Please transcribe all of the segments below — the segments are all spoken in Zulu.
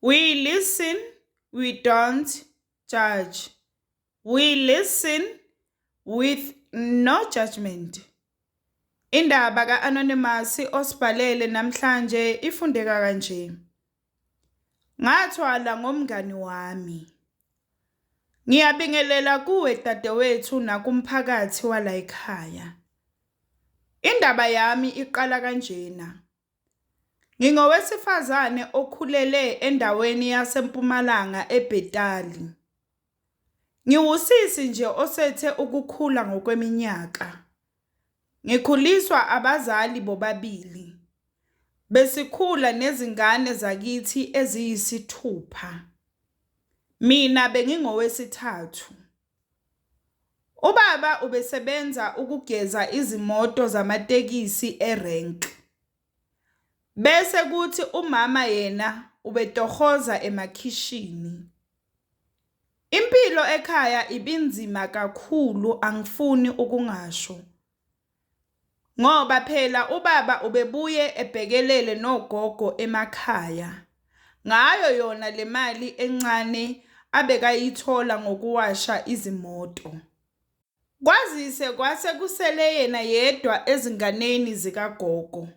We listen, we don't judge. We listen with no judgment. Indaba ka-Anonymous osibhalele namhlanje ifundeka kanje. Ngathwala ngomngani wami. Ngiyabingelela kuwe dadewethu nakumphakathi walayikhaya. Indaba yami iqala kanjena. Ngingowesifazane okhulele endaweni yaseMpumalanga eBhetali. Ngiwusisi nje osethe ukukhula ngokweminyaka. Ngikhuliswa abazali bobabili. Besikhula nezingane zakithi eziyisithupha. Mina bengingowesithathu. Ubaba ubesebenza ukugeza izimoto zamatekisi erenki. Bese kuthi umama yena ubetohoza emakhishini. Impilo ekhaya ibinzima kakhulu angifuni ukungasho. Ngoba phela ubaba ubebuye ebhekelele nogogo emakhaya. Ngayo yona le mali encane abekayithola ngokuwasha izimoto. Kwazise kwase kusele yena yedwa ezinganeni zikagogo.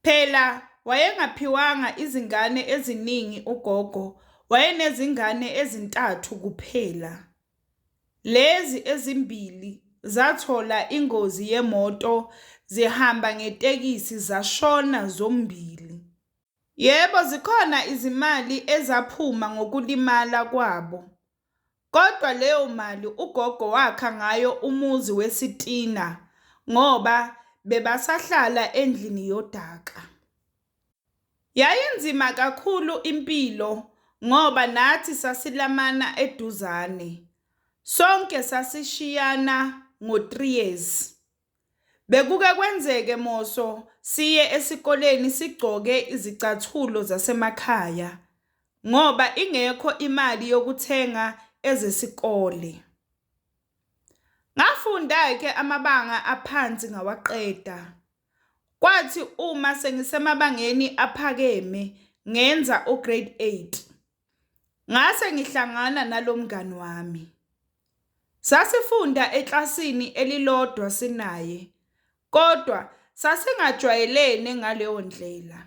Phela wayengaphiwanga izingane eziningi ugogo, wayenezingane ezintathu kuphela. Lezi ezimbili zathola ingozi yemoto zihamba ngetekisi zashona zombili. Yebo zikhona izimali ezaphuma ngokulimala kwabo. Kodwa leyo mali ugogo wakha ngayo umuzi wesitina ngoba bebasahlala endlini yodaka. Yayinzima kakhulu impilo ngoba nathi sasilamana eduzane. Sonke sasishiyana ngo-3 years. Bekuke kwenzeke moso siye esikoleni sigcoke izicathulo zasemakhaya ngoba ingekho imali yokuthenga ezesikole. Ngafunda-ke amabanga aphansi ngawaqeda. Kwathi uma sengisemabangeni aphakeme ngenza uGrade 8. Ngase ngihlangana nalo mngani wami. Sasifunda eklasini elilodwa sinaye, kodwa sasingajwayelene ngaleyo ndlela.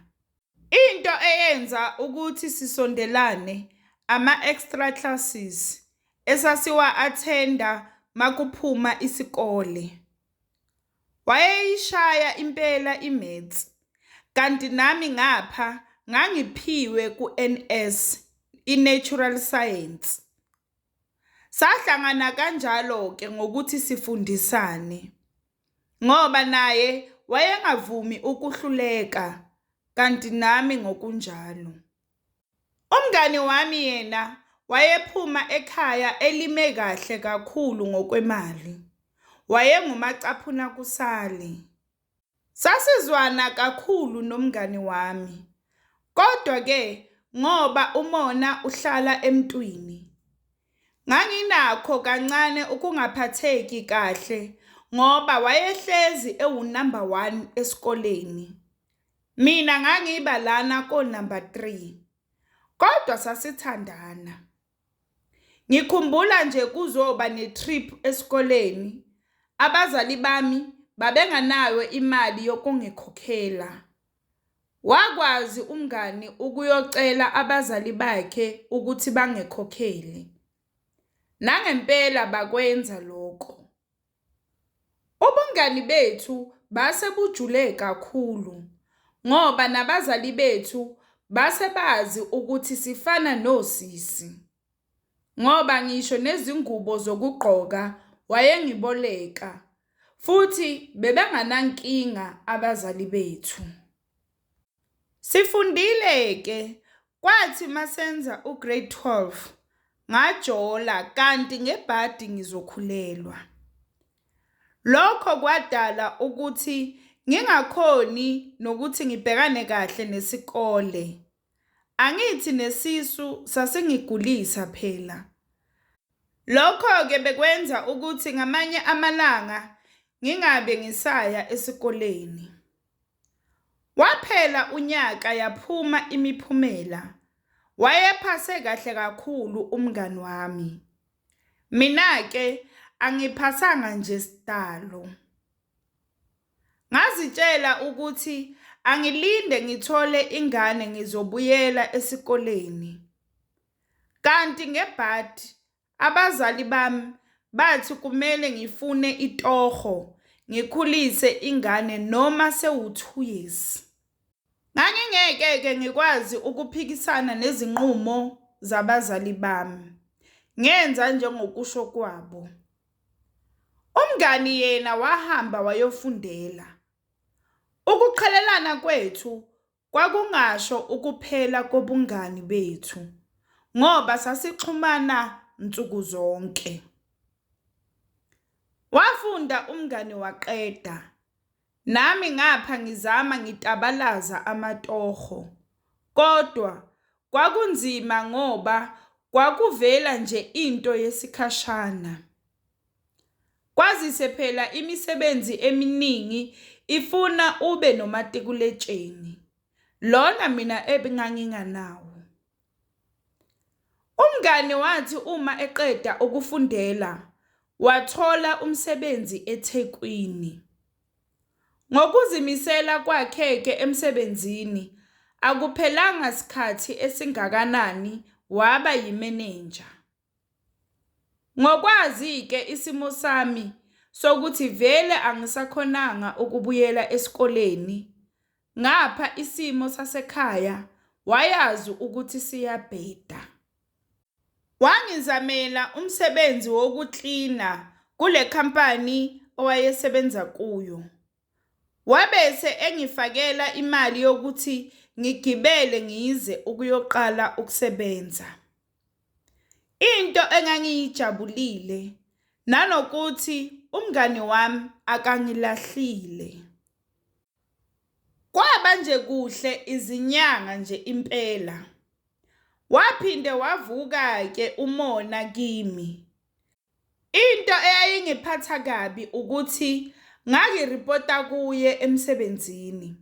Into eyenza ukuthi sisondelane ama-extra classes esasiwa-athenda makuphuma isikole. Wayeyishaya impela iMaths, kanti nami ngapha ngangiphiwe ku-NS, i-Natural Science. Sahlangana kanjalo-ke ngokuthi sifundisane, ngoba naye wayengavumi ukuhluleka, kanti nami ngokunjalo. Umngani wami yena wayephuma ekhaya elime kahle kakhulu ngokwemali. Wayengumacaphuna kusale. Sasizwana kakhulu nomngani wami. Kodwa-ke ngoba umona uhlala emntwini. Nganginakho kancane ukungaphatheki kahle ngoba wayehlezi ewunamba one esikoleni. Mina ngangiba lana konamba 3. Kodwa sasithandana. Ngikhumbula nje kuzoba ne-trip esikoleni. Abazali bami babenganayo imali yokungikhokhela. Wakwazi umngani ukuyocela abazali bakhe ukuthi bangikhokhele. Nangempela bakwenza lokho. Ubungani bethu base bujule kakhulu ngoba nabazali bethu base bazi ukuthi sifana nosisi. Ngoba ngisho nezingubo zokugqoka wayengiboleka futhi bebenganankinga abazali bethu. Sifundile-ke kwathi masenza uGrade 12 ngajola kanti ngebhadi ngizokhulelwa. Lokho kwadala ukuthi ngingakhoni nokuthi ngibhekane kahle nesikole. Angithi nesisu sasingigulisa phela. Lokho-ke bekwenza ukuthi ngamanye amalanga ngingabe ngisaya esikoleni. Waphela unyaka yaphuma imiphumela. Wayephase kahle kakhulu umngani wami. Mina-ke angiphasanga nje sidalo. Ngazitshela ukuthi angilinde ngithole ingane ngizobuyela esikoleni. Kanti ngebhadi abazali bami bathi kumele ngifune itoho ngikhulise ingane noma sewu-two years. Ngangingeke-ke ngikwazi ukuphikisana nezinqumo zabazali bami. Ngenza njengokusho kwabo. Umngani yena wahamba wayofundela. Ukuqhelelana kwethu kwakungasho ukuphela kobungani bethu ngoba sasixhumana nsuku zonke. Wafunda umngani waqeda, nami ngapha ngizama ngitabalaza amatoho kodwa kwakunzima ngoba kwakuvela nje into yesikhashana. Kwazise phela imisebenzi eminingi ifuna ube nomatikuletsheni, lona mina ebenganginganawo. Umngani wathi uma eqeda ukufundela wathola umsebenzi eThekwini. Ngokuzimisela kwakhe-ke emsebenzini akuphelanga sikhathi esingakanani waba yimenenja. Ngokwazi-ke isimo sami sokuthi vele angisakhonanga ukubuyela esikoleni, ngapha isimo sasekhaya wayazi ukuthi siyabheda. Wangizamela umsebenzi wokuklina kule khampani owayesebenza kuyo. Wabese engifakela imali yokuthi ngigibele ngize ukuyoqala ukusebenza. Into engangiyijabulile nanokuthi umngani wami akangilahlile. Kwaba nje kuhle izinyanga nje impela. Waphinde wavuka-ke umona kimi. Into eyayingiphatha kabi ukuthi ngangiripota kuye emsebenzini.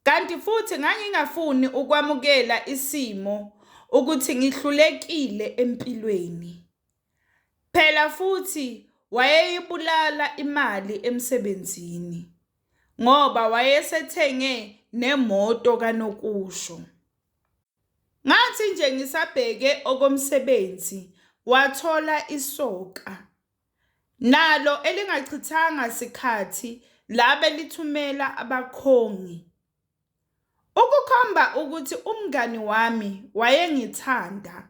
Kanti futhi ngangingafuni ukwamukela isimo ukuthi ngihlulekile empilweni. Phela futhi wayeyibulala imali emsebenzini ngoba wayesethenge nemoto kanokusho. Ngathi nje ngisabheke okomsebenzi wathola isoka. Nalo elingachithanga sikhathi labe lithumela abakhongi. Ukukhomba ukuthi umngani wami wayengithanda.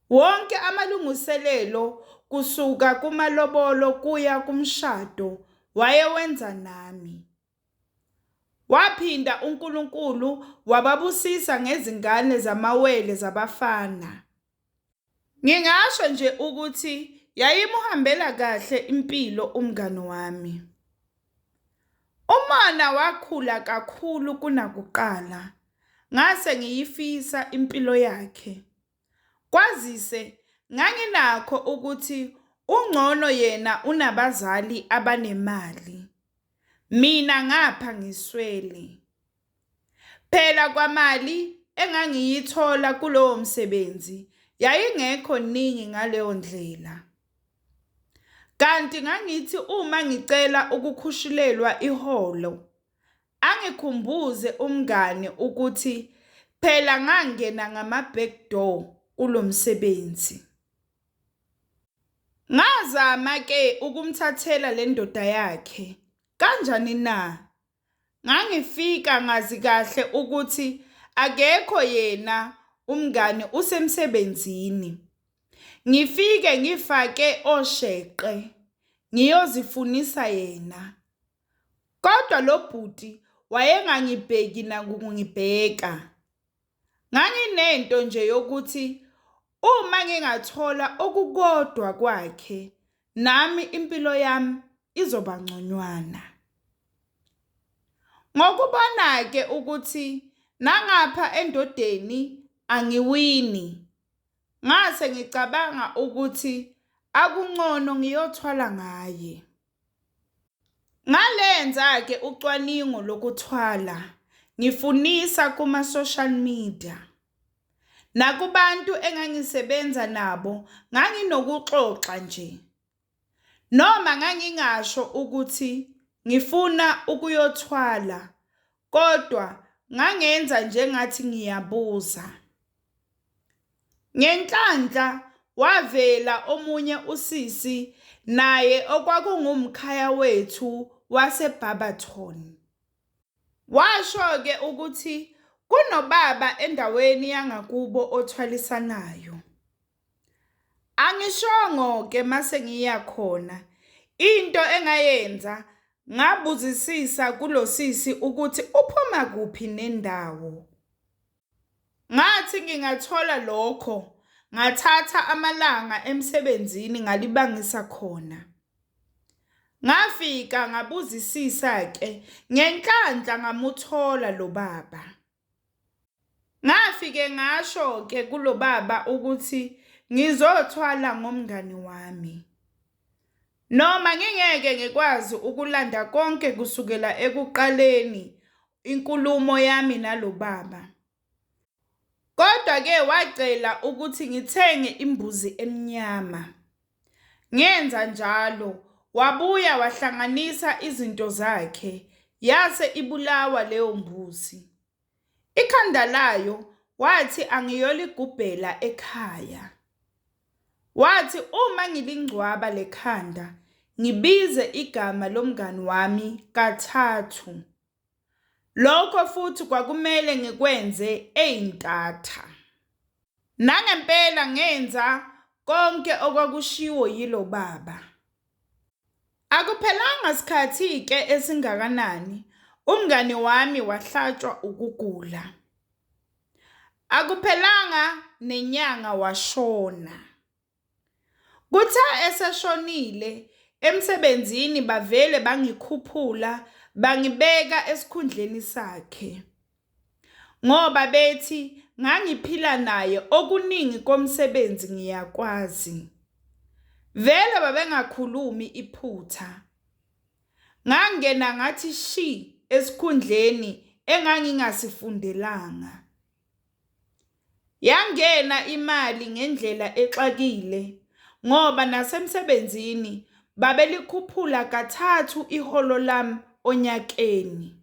Wonke amalungiselelo kusuka kumalobolo kuya kumshado wayewenza nami. Waphinda uNkulunkulu wababusisa ngezingane zamawele zabafana. Ngingasho nje ukuthi yayimuhambela kahle impilo umngani wami. Umona wakhula kakhulu kunakuqala, ngase ngiyifisa impilo yakhe. Kwazise nganginakho ukuthi ungcono yena unabazali abanemali, mina ngapha ngiswele. Phela kwamali engangiyithola kulowo msebenzi yayingekho ningi ngaleyo ndlela. Kanti ngangithi uma ngicela ukukhushulelwa iholo, angikhumbuze umngani ukuthi phela ngangena ngama-back door kulo msebenzi. Ngazama-ke ukumthathela le ndoda yakhe, kanjani na? Ngangifika ngazi kahle ukuthi akekho yena umngani usemsebenzini. Ngifike ngifake osheqe ngiyozifunisa yena. Kodwa lo bhuti wayengangibheki nakungibheka. Nganginento nje yokuthi uma ngingathola okukodwa kwakhe nami impilo yami izoba ngconywana. Ngokubona-ke ukuthi nangapha endodeni angiwini, ngase ngicabanga ukuthi akungcono ngiyothwala ngaye. Ngalenza-ke ucwaningo lokuthwala ngifunisa kuma-social media. Nakubantu engangisebenza nabo nganginokuxoxa nje. Noma ngangingasho ukuthi ngifuna ukuyothwala kodwa ngangenza njengathi ngiyabuza. Ngenhlanhla wavela omunye usisi naye okwakungumkhaya wethu waseBarberton. Washo-ke ukuthi kunobaba endaweni yangakubo othwalisanayo. Angishongo-ke mase ngiya khona, into engayenza ngabuzisisa kulo sisi ukuthi uphuma kuphi nendawo. Ngathi ngingathola lokho ngathatha amalanga emsebenzini ngalibangisa khona. Ngafika ngabuzisisa-ke ngenhlanhla ngamuthola lo baba. Ngafike ngasho-ke kulo baba ukuthi ngizothwala ngomngani wami. Noma ngingeke ngikwazi ukulanda konke kusukela ekuqaleni inkulumo yami nalo baba. Kodwa-ke wacela ukuthi ngithenge imbuzi emnyama. Ngenza njalo, wabuya wahlanganisa izinto zakhe, yase ibulawa leyo mbuzi. Ikhanda layo wathi angiyoligubhela ekhaya. Wathi uma ngilingcwaba lekhanda ngibize igama lomngani wami kathathu. Lokho futhi kwakumele ngikwenze eyintatha. Nangempela ngenza konke okwakushiwo yilo baba. Akuphelanga sikhathi-ke esingakanani, umngani wami wahlatshwa ukugula. Akuphelanga nenyanga washona. Kuthe eseshonile, emsebenzini bavele bangikhuphula bangibeka esikhundleni sakhe. Ngoba bethi ngangiphila naye okuningi komsebenzi ngiyakwazi. Vele babengakhulumi iphutha. Ngangena ngathi shi esikhundleni engangingasifundelanga. Yangena imali ngendlela exakile ngoba nasemsebenzini babelikhuphula kathathu iholo lami onyakeni.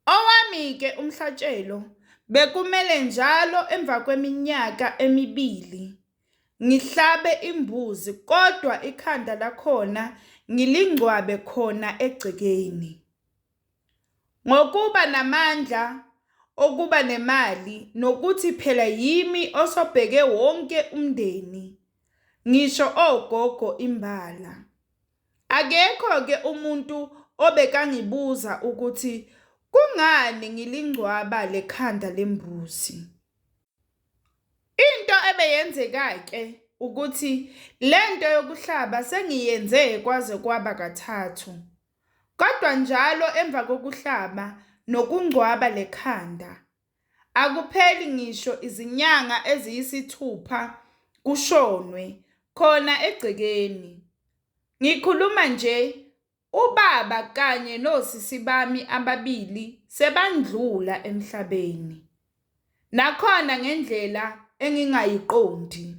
Owami-ke umhlatshelo bekumele njalo emva kweminyaka emibili ngihlabe imbuzi kodwa ikhanda lakhona ngilingcwabe khona egcekeni. Ngokuba namandla okuba nemali nokuthi phela yimi osobheke wonke umndeni, ngisho ogogo imbala. Akekho-ke umuntu obekangibuza ukuthi kungani ngilingcwaba lekhanda lembuzi. Into ebeyenzeka-ke ukuthi lento yokuhlaba sengiyenze kwaze kwaba kathathu. Kodwa njalo emva kokuhlaba nokungcwaba lekhanda, akupheli ngisho izinyanga eziyisithupha kushonwe khona egcekeni. Ngikhuluma nje, ubaba kanye nosisi bami ababili sebandlula emhlabeni. Nakhona ngendlela engingayiqondi.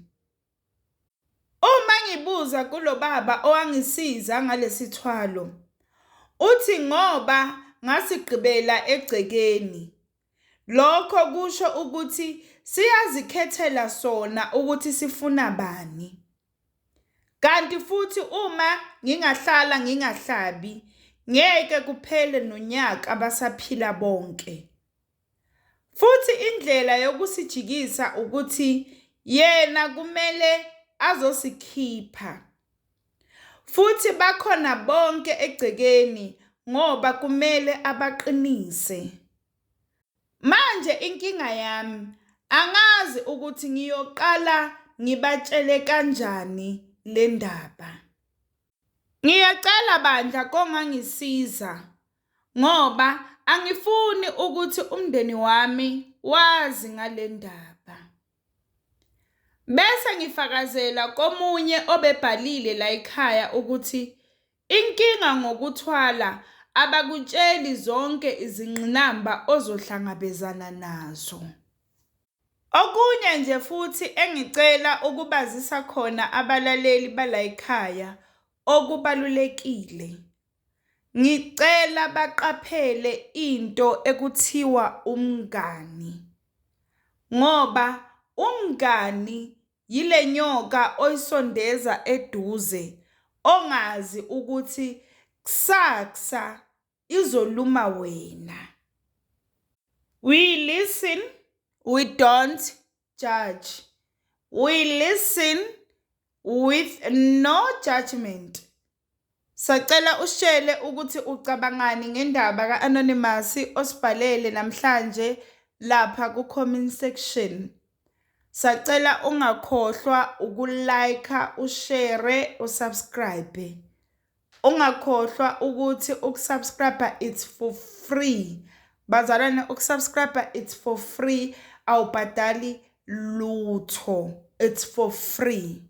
Uma ngibuza kulo baba owangisiza ngalesithwalo, uthi ngoba ngasigqibela egcekeni, lokho kusho ukuthi siyazikhethela sona ukuthi sifuna bani. Kanti futhi uma ngingahlala ngingahlabi, ngeke kuphele nonyaka basaphila bonke. Futhi indlela yokusijikisa ukuthi yena kumele azosikhipha. Futhi bakhona bonke egcekeni ngoba kumele abaqinise. Manje inkinga yami angazi ukuthi ngiyoqala ngibatshele kanjani le ndaba. Ngiyacela bandla kongangisiza ngoba angifuni ukuthi umndeni wami wazi ngale ndaba. Bese ngifakazela komunye obebhalile layikhaya ukuthi inkinga ngokuthwala abakutsheli zonke izingqinamba ozohlangabezana nazo. Okunye nje futhi engicela ukubazisa khona abalaleli balayikhaya okubalulekile. Ngicela baqaphele into ekuthiwa umngani ngoba umngani yile nyoka oyisondeza eduze ongazi ukuthi kusasa izoluma wena. We listen, we don't judge. We listen with no judgment. Sacela usitshele ukuthi ucabangani ngendaba ka-Anonymous osibhalele namhlanje lapha ku-comment section. Sacela ungakhohlwa uku-like, ushare, usubscribe. Ungakhohlwa ukuthi ukusubscribe it's for free. Bazalwane, ukusubscribe it's for free, awubhadali lutho. It's for free.